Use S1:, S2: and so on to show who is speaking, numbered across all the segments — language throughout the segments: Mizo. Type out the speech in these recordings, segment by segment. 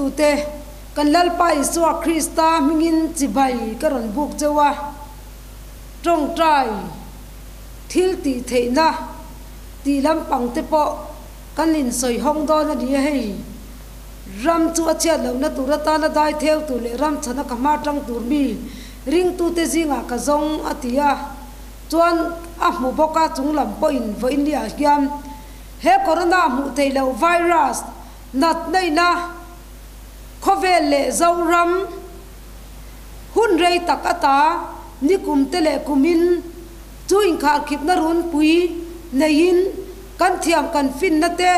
S1: Ringtute, kan Lalpa Isua Krista hmingin chibai ka rawn buk cheu a, tawngtai thil tih theihna tih lampang te pawh kan insawi hawng dawn a ni a hei. Ram chu a chhiat lohna tur atana dai theu tur leh ram chhana ka hma tang tur mi ringtute zingah ka zawng a ti a, chuan a hmu bawk a chung lam pawhin vawiin ni ah hian He corona hmuh theih loh virus nat neihna khawvel leh Zoram hun rei tak ata nikum te leh kumin chu inkharkhipna runpui neiin kan thiam kan finna te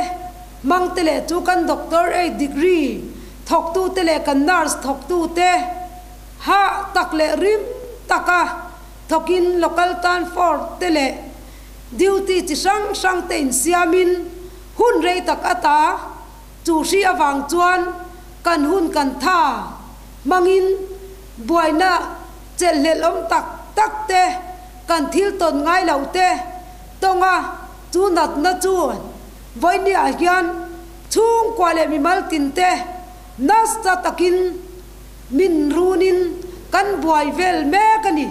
S1: hmang te leh chu kan doctor ei degree thawktu te leh kan nurse thawktu te hah tak leh rim taka thawkin local tan force te leh Duty chi hrang hrang te insiamin hun rei tak ata chu hri avang chuan kan hun kan tha hmangin buaina chelhhlelh awm tak tak te kan thil tawn ngai loh te tawnga chu natna chuan vawinia hian chhungkua leh mimal tin te nasa takin Min runin kan buai vel mek a ni.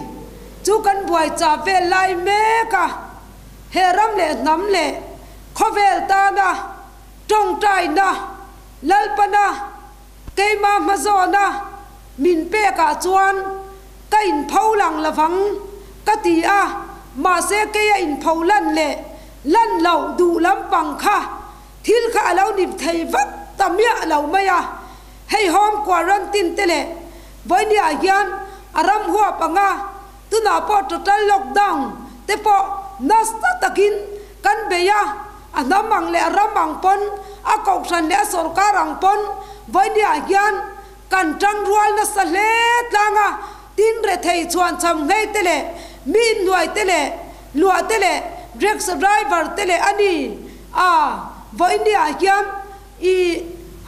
S1: Chu kan buai chah vel lai mek a, he ram leh hnam leh khawvel tana tawngtaina Lalpana keimah hmazawna min pekah chuan ka inpho lang lovang ka ti a, mahse keia inpho lan leh lan loh duh lampang kha thil kha a lo ni thei vak ta miah lo mai a. Hei home quarantine te leh vawinia hian a ram huap anga tunah pawh total lockdown te pawh nasa takin kan bei a, a hnam ang leh a ram ang pawn, a kohhran leh a sorkar ang pawn vawinia hian kan tangrual nasa hle tlang a, tin rethei chhuanchham nghei te leh mi inhnuai te leh luah te leh rickshaw driver te leh a ni a, vawinia hian I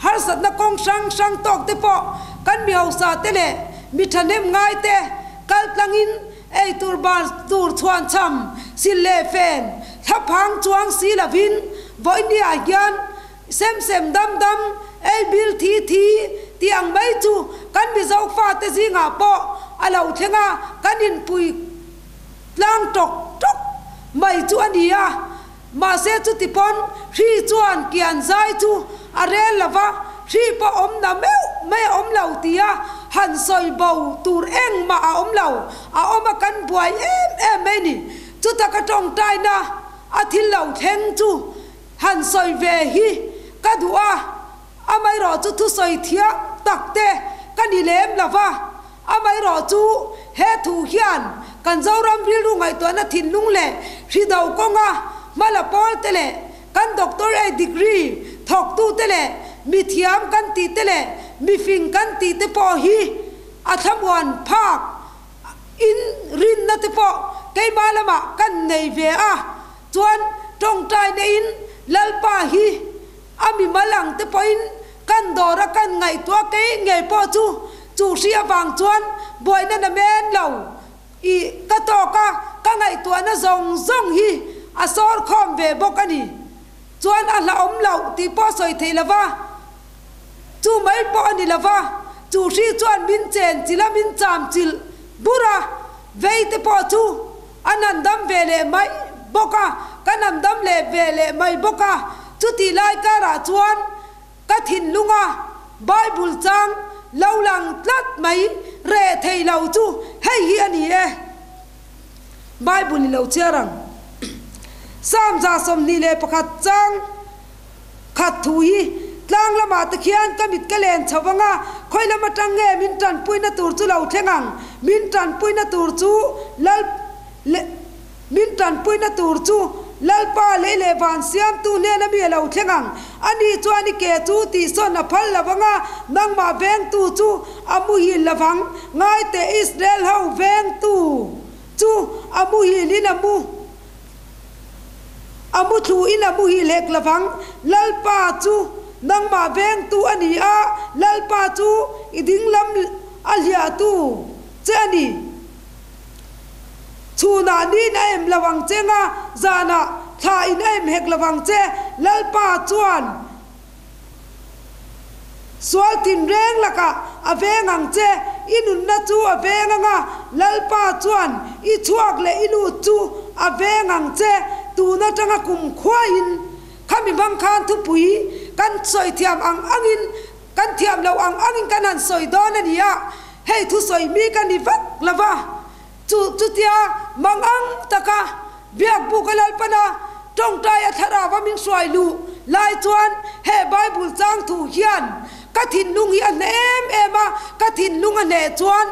S1: harsatna kawng hrang hrang tawk te pawh kan mi hausa te leh mi thahnem ngai te kal tlangin ei tur bar tur chhuan cham sil leh fen thlaphang chuang si lovin vawinia hian sem sem dam dam ei bil thi thi tih ang mai chu kan Mizo fate zingah pawh a lo thleng a, kan inpui tlang tawk tawk mai chu a ni a. Mahse chuti pawn hri chuan kian zai chu a rel lo va, hri pawh awm na meuh mai a awm lo tia han sawi bo tur engmah a awm lo, a awm a kan buai em em mai ni. Chuta ka tawngtaina a thil lo thleng chu han sawi ve hi ka duh a, amaherawh chu thusawi thiam tak te ka ni lem lo va, Amaherawh chu he thu hian kan Zoram rilru ngaihtuahna thinlung leh hri do kawnga hmala pawl te leh kan doctor ei degree thawktu te leh mithiam kan tih te leh mifing kan tih te pawh hi a thlamuan phak in rinna te pawh keimah lamah kan nei ve a chuan tawngtai neiin Lalpa hi A mimal ang te pawhin kan dawr a kan ngaihtuah kei ngei pawh chu chu hri avang chuan buaina na men lo i ka tawk a, ka ngaihtuahna zawng zawng hi a sawr khawm ve bawk a ni. Chuan a hlauhawm loh tih pawh sawi thei lo va, chu mai pawh a ni lo va, chu hri chuan min chen chilh a, min cham chilh bur a, vei te pawh chu A nan dam ve leh mai bawk a, ka nan dam leh ve leh mai bawk a. Chutih lai karah chuan ka thinlunga Bible chang lo lang tlat mai reh thei lo chu hei hi a ni e. Bible i lo chhiar ang. Psalm 21 chang khat thu hi tlang lamah te khian ka mit ka len chho vang a, khawi lam atang nge min tanpuina tur chu lo thleng ang? Min tanpuina tur chu Lal leh min tanpuina tur chu Lalpa lei leh van siamtu hnena mi a lo thleng ang. Ani chuan i ke chu tihsawn a phal lo vang a, nangmah vengtu chu a muhil lo vang. Ngaiteh Israel ho vengtu chu a muhilin a mu. A muthlu in a muhil hek lovang, Lalpa chu nangmah vengtu a ni a, Lalpa chu i dinglam a hliahtu che a ni. Chhunah niin a em lo ang che nga, zanah thla in a em hek lovang che, Lalpa chuan. Sual tinreng lakah a veng ang che, i nunna chu a veng ang a, Lalpa chuan i chhuak leh i lut chu a veng ang che, tun atanga kum khuaiin khami hmang khan thupui kan sawi thiam ang angin, kan thiam loh ang angin kan han sawi dawn a ni a, hei thusawi mi ka ni vak lo va, chu chutia mang ang taka Biak buk a Lalpana tawngtai a thlarau a min hruai luh lai chuan he Bible chang thu hian ka thinlung hi a hneh em em a, ka thinlung a hneh chuan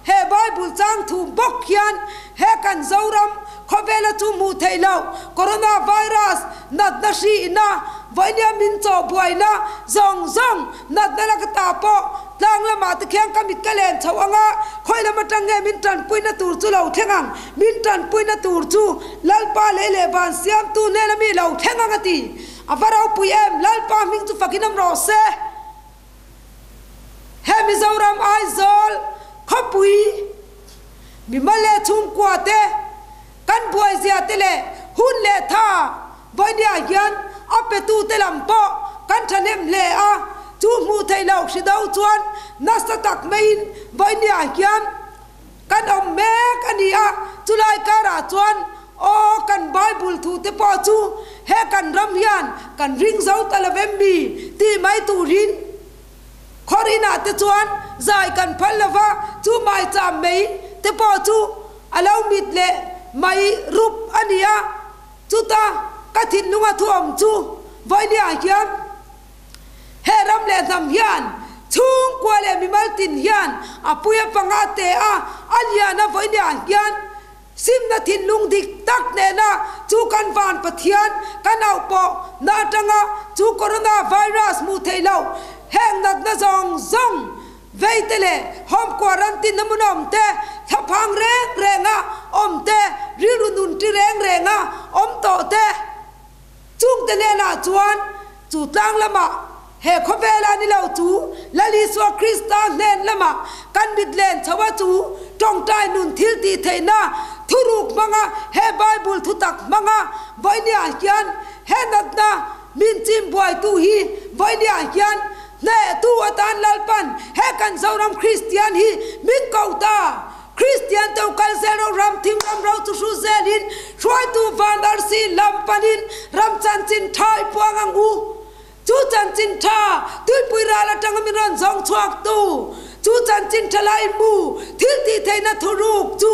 S1: he Bible chang thu bawk hian he kan Zoram khawvela chu hmuh theih loh Corona virus natna hri ina vawinia min chaw buaina zawng zawng natna laka ta pawh Tlang lamah te khian ka mit ka len chhoh ang a, khawi lam atang nge min tanpuina tur chu lo thleng ang? Min tanpuina tur chu Lalpa lei leh van siamtu hnena mi lo thleng ang a ti. A va ropui em, Lalpa hming chu fakin awm rawh se. He Mizoram Aizawl khawpui mimal leh chhungkua te kan buaizia te leh hun leh tha Vawinia hian a petute lam pawh kan thahnem hle a, chu hmuh theih loh hri do chuan nasa tak maiin vawinia hian kan awm mek a ni a, chulai karah chuan aw kan Bible thu te pawh chu he kan ram hian kan ring zo ta lo em mi tih mai turin Khawr inah te chuan zai kan phal lo va, chu maicham mei te pawh chu a lo mit leh mai rup a ni a. Chuta ka thinlunga thu awm chu vawinia hian he ram leh hnam hian chhungkua leh mimal tin hian a puia panga te a, a liana vawinia hian simna thinlung dik tak nena chu kan van Pathian kan auh pawh na atanga chu corona virus hmuh theih loh heng natna zawng zawng Vei te leh home quarantine na hmun a awm te, thlaphang reng renga awm te, rilru nun ti reng renga awm tawh te, chungte hnenah chuan chu tlang lamah he khawvela ni lo chu Lal Isua Krista hnen lamah kan mit len chho a chu tawngtai nun thil tih theihna thuruk hmanga he Bible thutak hmanga vawinia hian he natna min chim buaitu hi vawinia hian Hnehtu atan Lalpan he kan Zoram Kristian hi min ko ta. Kristian to kal zel ro ram thim ram ro chu hru zelin hruaitu van arsi lam panin ram chanchin tha i puang ang u. Chu chanchin tha tuipui ral atanga min rawn zawng chhuak tu chu chanchin tha lai mu thil tih theihna thuruk chu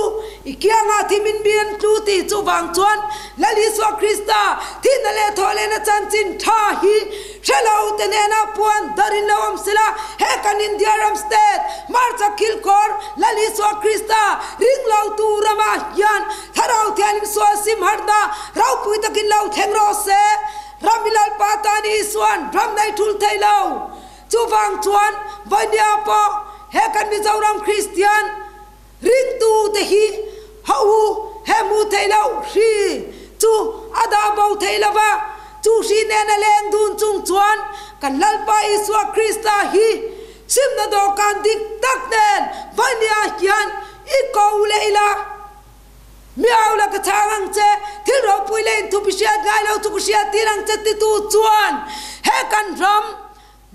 S1: i kiangah thi min bian tlu tih chuvang chuan Lal Isua Krista thihna leh thawhlehna chanchin tha hi Hre lo te nena puan dar in lo awm sila, he kan India ram state hmarcha khilkhawr Lal Isua Krista ring lo tu ramah hian Thlarau Thianghlim sual sim harhna ropui takin lo thleng rawh se. Ram i Lalpa tan Isuan ram nei thul thei lo. Chuvang chuan vawinia pawh he kan Mizoram Kristian ringtu te hi haw u, he hmuh theih loh hri chu a dah bo thei lo va, chu hri nena leng dun chung chuan kan Lalpa Isua Krista hi simna dawhkan dik tak nen vawinia hian i ko leh ila. Miau la ka chhang ang che, thil ropui leh inthup i hriat ngai lo chu ka hriat tir ang che titu chuan he kan ram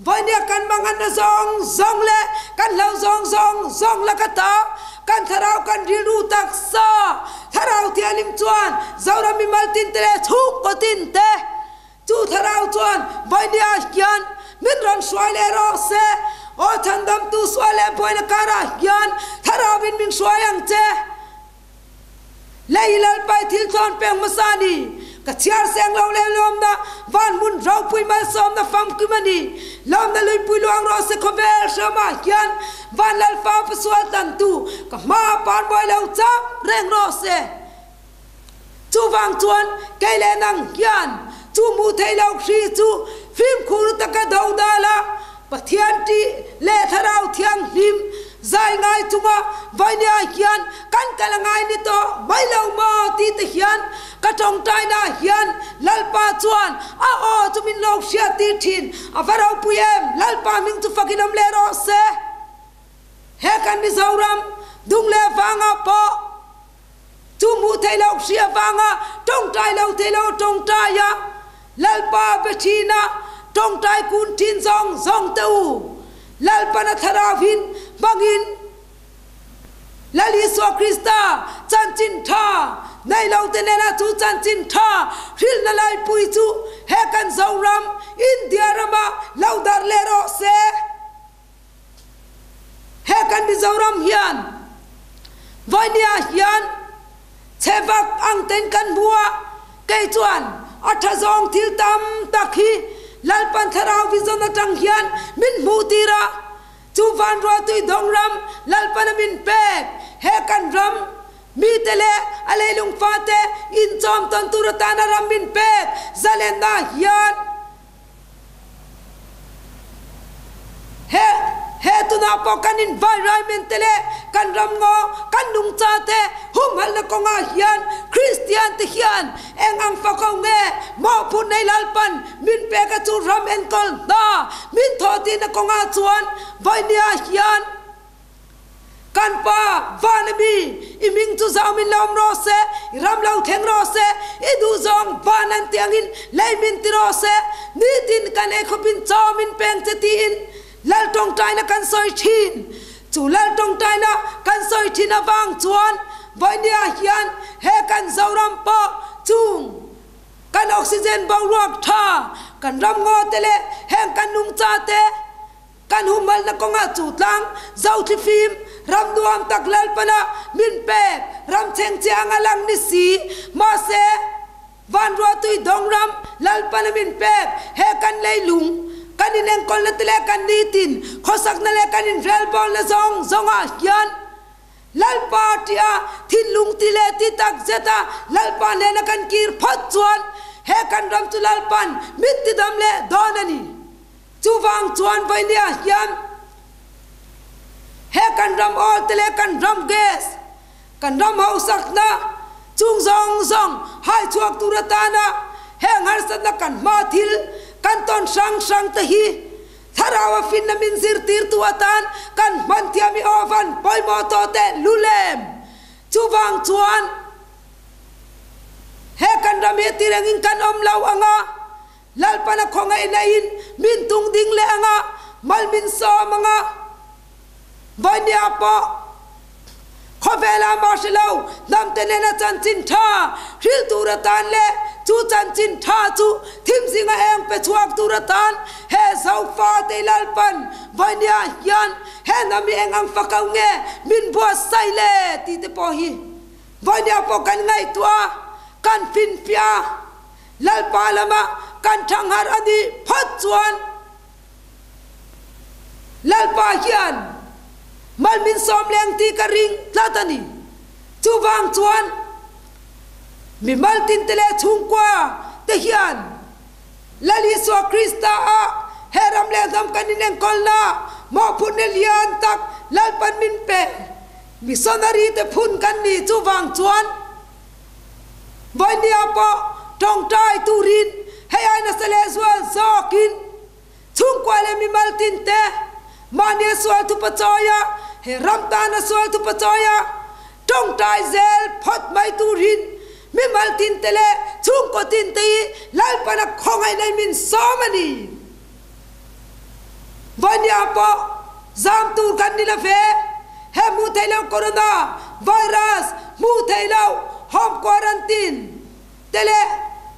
S1: Vawinia kan manganna zawng zawng leh kan hlo zawng zawng zawng la ka ta, kan thlarau kan rilru taksa, Thlarau Thianghlim chuan Zoram mimal tin te leh chhungkaw tin te, chu thlarau chuan vawinia hian min rawn hruai leh rawh se, aw chhandamtu sual leh buaina karah hian thlarauin min hruai ang che. Lei Lalpai thil thlawn pek hmasa a ni. Ka chhiar seng lo leh lawmna van hmun ropui malsawmna famkim a ni. Lawmna luipui luang rawh se khawvel hramah hian van Lalfa pasual tantu ka hma panbuai lo chang reng rawh se. Chuvang chuan kei leh nang hian chu hmuh theih loh hri chu fimkhur taka do dal a, Pathian ṭih leh Thlarau Thianghlim zai ngai chunga vawinia hian kan kal a ngai ni tawh mai lo maw ti te hian ka ṭawngṭainaah hian Lalpa chuan a aw chu min lo hriat tir ṭhin. A va ropui em! Lalpa hming chu fakin awm leh rawh se. He kan Mizoram dung leh vangah pawh chu hmuh theih loh hria vanga tawngtai lo thei lo tawngtai a, Lalpa be thin a, tawngtai kun thin zawng zawng teh u. Lalpana thlarauhin hmangin Lal Isua Krista chanchin tha nei lo te nena chu chanchin tha hrilhna laipui chu he kan Zoram, India rama lo darh leh rawh se. He kan Mizoram hian Vainia hian chhe vak ang ten kan hmu a, kei chuan a tha zawng thil tam tak hi Lalpan Thlarau Vision atang hian min hmuh tir a, Chu vanrualtui dawng ram Lalpana min pek he kan ram mite leh a leilung fate inchawm tawn tur atana ram min pek zalenna hian he he tunah pawh kan environment te leh kan ram ngaw kan nungcha te humhalhna kawngah hian Kristian te hian eng ang fako nge mawhphurh nei Lalpan Min pek a chu ram enkawl hna min thawh tihna kawngah chuan Vainia hian kan pa van a mi, i hming chu zau min lo awm rawh se, i ram lo thleng rawh se, i duh zawng van an tih angin lei min ti rawh se, nitin kan eikhawpin chaw min peng che tiin Lal tawngtaina kan sawi thin. Chu Lal tawngtaina kan sawi thin avang chuan Vainia hian he kan Zoram pawh chung Kan oxygen boruak tha, kan ram ngaw te leh heng kan nungcha te kan humhalna kawngah chu tlang Zothlifim ram nuam tak Lalpana min pek ram chheng che anga lang ni si. Mahse, Vanruatui dawng ram Lalpana min pek he kan leilung, kan inenkawlna te leh kan nitin khawsakna leh kan inrelbawlna zawng zawngah hian Lalpa tia thinlung ti leh ti tak zeta Lalpa hnena kan kir phawt chuan he kan ram chu Lalpan min ti dam leh dawn a ni. Chuvang chuan Vainia hian he kan ram awl te leh kan ram gas, kan ram hausakna chung zawng zawng hai chhuak tur atana heng harsatna kan hma thil kan tawn hrang hrang te hi Thlarau a finna min zirtirtu atan kan hman thiam i awvan pawimawh tawh teh lulem. Chuvang chuan he kan ram hi ti rengin kan awm lo ang a, Lalpan a khawngaih naihin min tung ding leh ang a, mal min sawm ang a, Vainia pawh Khawvela mah hre lo hnamte nena chanchin tha hril tur atan leh chu chanchin tha chu thim zinga eng pe chhuak tur atan he Zofate Lalpan Vainia hian he hnam hi eng ang fak au nge min buatsaih le tih te pawh hi Vainia pawh kan ngaihtuah a, kan finfiah a, Lalpa lama kan thangharh a nih phawt chuan Lalpa hian mal min sawm leng tih ka ring tlat a ni. Chuvang chuan mi mal tinte leh chhungkua te hian Lal Isua Krista ah he ram leh hnam kan inenkawl na mawhphurhna lian tak Lalpan min pe. Missionary te phun kan ni. Chuvang chuan Vainia pawh tawngtai turin hei ai nasa leh zual zawkin Chhungkua leh mimal tin te mahnia sual thupa chawia he ram tana sual thupa chawia tawngtai zel phawt mai turin mimal tin te leh chhungkaw tin te hi Lalpana khawngaih nei min sawm a ni. Vainia pawh zam tur kan ni la ve. He hmuh theih loh corona virus hmuh theih loh home quarantine Te leh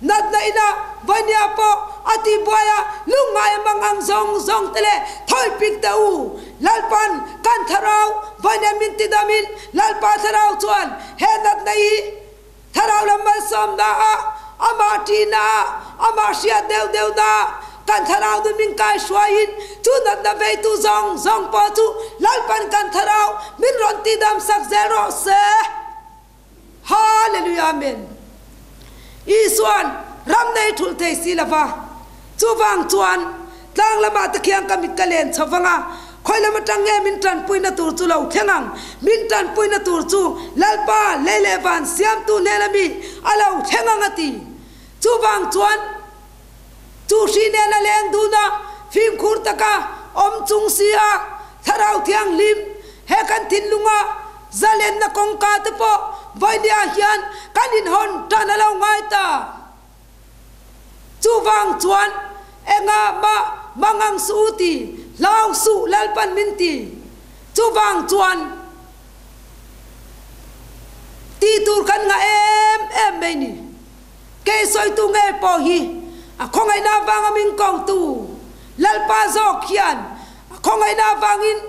S1: natna ina Vainia pawh a tihbuai a, lungngai a mang ang zawng zawng te leh thawi pik teh u. Lalpan kan thlarau Vainia min tidamin Lalpa thlarau chuan he natna hi thlarau lam malsawmna ah, amah ṭihna ah, amah hriat deuh deuhna ah kan thlarau nun min kaihruaiin chu natna veitu zawng zawng pawh chu Lalpan kan thlarau min rawn tidam sak zel rawh se. Hallelujah Amen. Isuan ram nei thulh thei si lova, chuvang chuan tlang lamah te khian ka mit ka len chho vang a, khawi lam atang nge min tanpuina tur chu lo thleng ang, min tanpuina tur chu Lalpa lei leh van siamtu hnen ami a lo thleng ang a ti. Chuvang chuan chu hri nen a leng dun a, fimkhur taka awm chung si a, Thlarau Thianghlim he kan thinlunga zalenna kawngka te pawh Vainia hian kan inhawn tan a lo ngai ta. Chuvang chuan engah mah mangang suh u ti. Hlau suh Lalpan min ti. Chuvang chuan tih tur kan ngah em em mai ni. Kei sawitu ngei pawh hi a khawngaihna avanga min kotu Lalpa zawk hian a khawngaihna avangin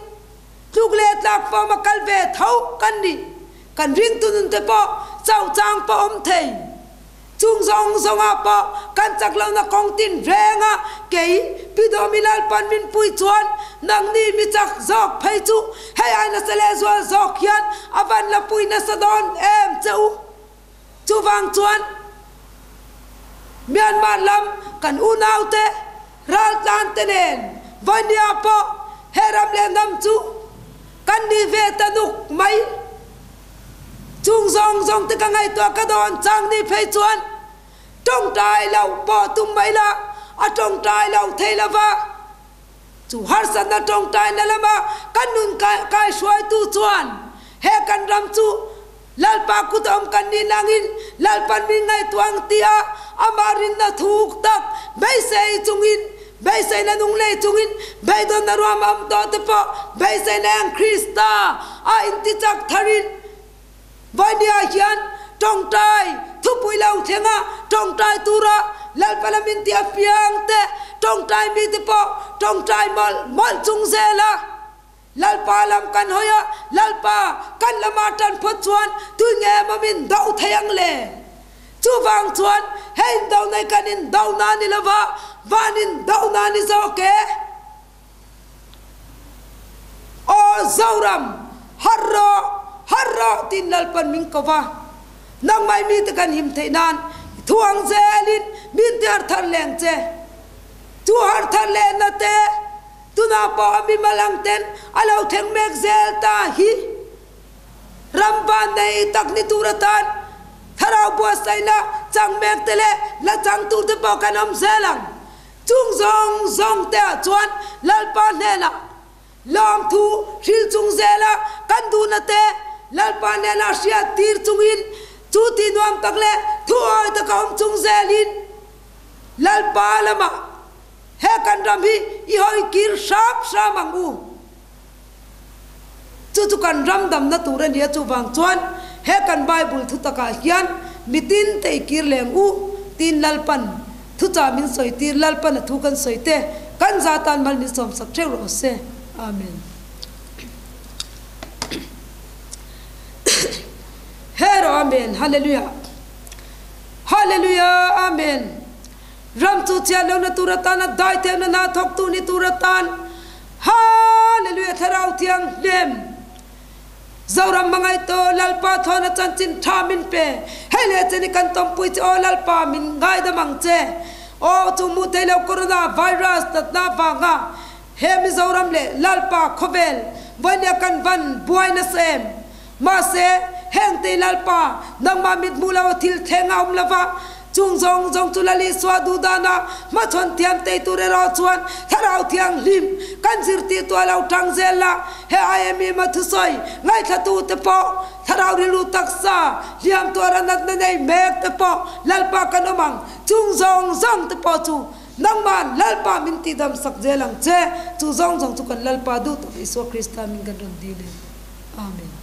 S1: tluk leh tlak fawm a kal ve tho kan ni. Kan ringtu nun te pawh chauh chang pawh awm thei. Chung zawng zawngah pawh kan chak lohna kawng tin renga kei Pi Dawmi Lalpan min pui chuan nangni mi chak zawk phei chu hei ai nasa leh zual zawk hian a van la pui nasa dawn em che u. Chuvang chuan Myanmar lam kan unaute raltlante nen Vawnia pawh he ram leh hnam chu kan ni ve ta nuk mai. Chung zawng zawng te ka ngaihtuah ka dawn chang ni phei chuan tawngtai loh pawh tum mai la, a tawngtai lo thei lo va. Chu harsatna tawngtaina lama kan nun kaihruaitu chuan he kan ram chu Lalpa kut awm kan nih nangin Lalpan min ngaihtuah ang tia amah rinna thuk tak beisei chungin beiseina nung nei chungin beidawnna ruam a awm tawh te pawh beiseina eng Krista a intichak tharin Vawiniah hian tawngtai thupui lo thlenga tawngtai tura Lalpa lamin ti apiang te tawngtai mite pawh tawngtai mawlh mawlh chung zela Lalpa lam kan hawi a, Lalpa kan lama tan phawt chuan tui nge maw min do thei ang le? Chuvang chuan he indo nei kan indo na ni lova van indo na ni zawk e. Aw Zoram, harh rawh, harh rawh tiin Lalpan min ko va. Nangmah mite kan him theih nan i thu ang zelin min ti harh thar leng che. Chu harh thar lehna te tunah pawh a mimal ang ten a lo thleng mek zel ta hi. Ram van nei tak ni tur atan thlarau buatsaihna chang mek te leh la chang tur te pawh kan awm zel ang. Chung zawng zawng te ah chuan Lalpa hnenah lawmthu hril chung zela kan duhna te Lalpa hnenah hriat tir chungin chu tih nuam tak leh thuawi taka awm chung zelin Lalpa lamah he kan ram hi i hawi kir hram hram ang u. Chu chu kan ram damna tur a nia chuvang chuan he kan Bible thu takah hian mitin te i kir leng u tiin Lalpan thuchah min sawi tir Lalpan a thu kan sawi te kan za tan mal min sawmsak theuh rawh se. Amen. Hero Amen Hallelujah Hallelujah Amen Ram chu chian lohna tur atana dai theihna hna thawktu ni tur atan Hallelujah Thlarau Thianghlim Zoram hmangaih tu Lalpa thlawna chanchin tha min pe hei leh chen i kan tawmpui che aw Lalpa min ngaidam ang che aw chu hmuh theih loh Corona virus natna vanga he Mizoram leh Lalpa khawvel vawinia kan van buai nasa em Mahse, heng te Lalpa, nangmah mit hmuh lo a thil thleng a awm lova, chung zawng zawng chu Lal Isua duhdana hmachhawn thiam tei tur erawh chuan Thlarau Thianghlim kan zirtirtu a lo tang zel a, he IMEM a thusawi ngaihthlatute pawh Thlarau rilru taksa hliam tuara natna nei mek te pawh Lalpa kan awm ang, chung zawng zawng te pawh chu nangmah Lalpa min tihdam sak zel ang che, chu zawng zawng chu kan Lalpa duh tak Isua Krista min kan rawn dil em. Amen.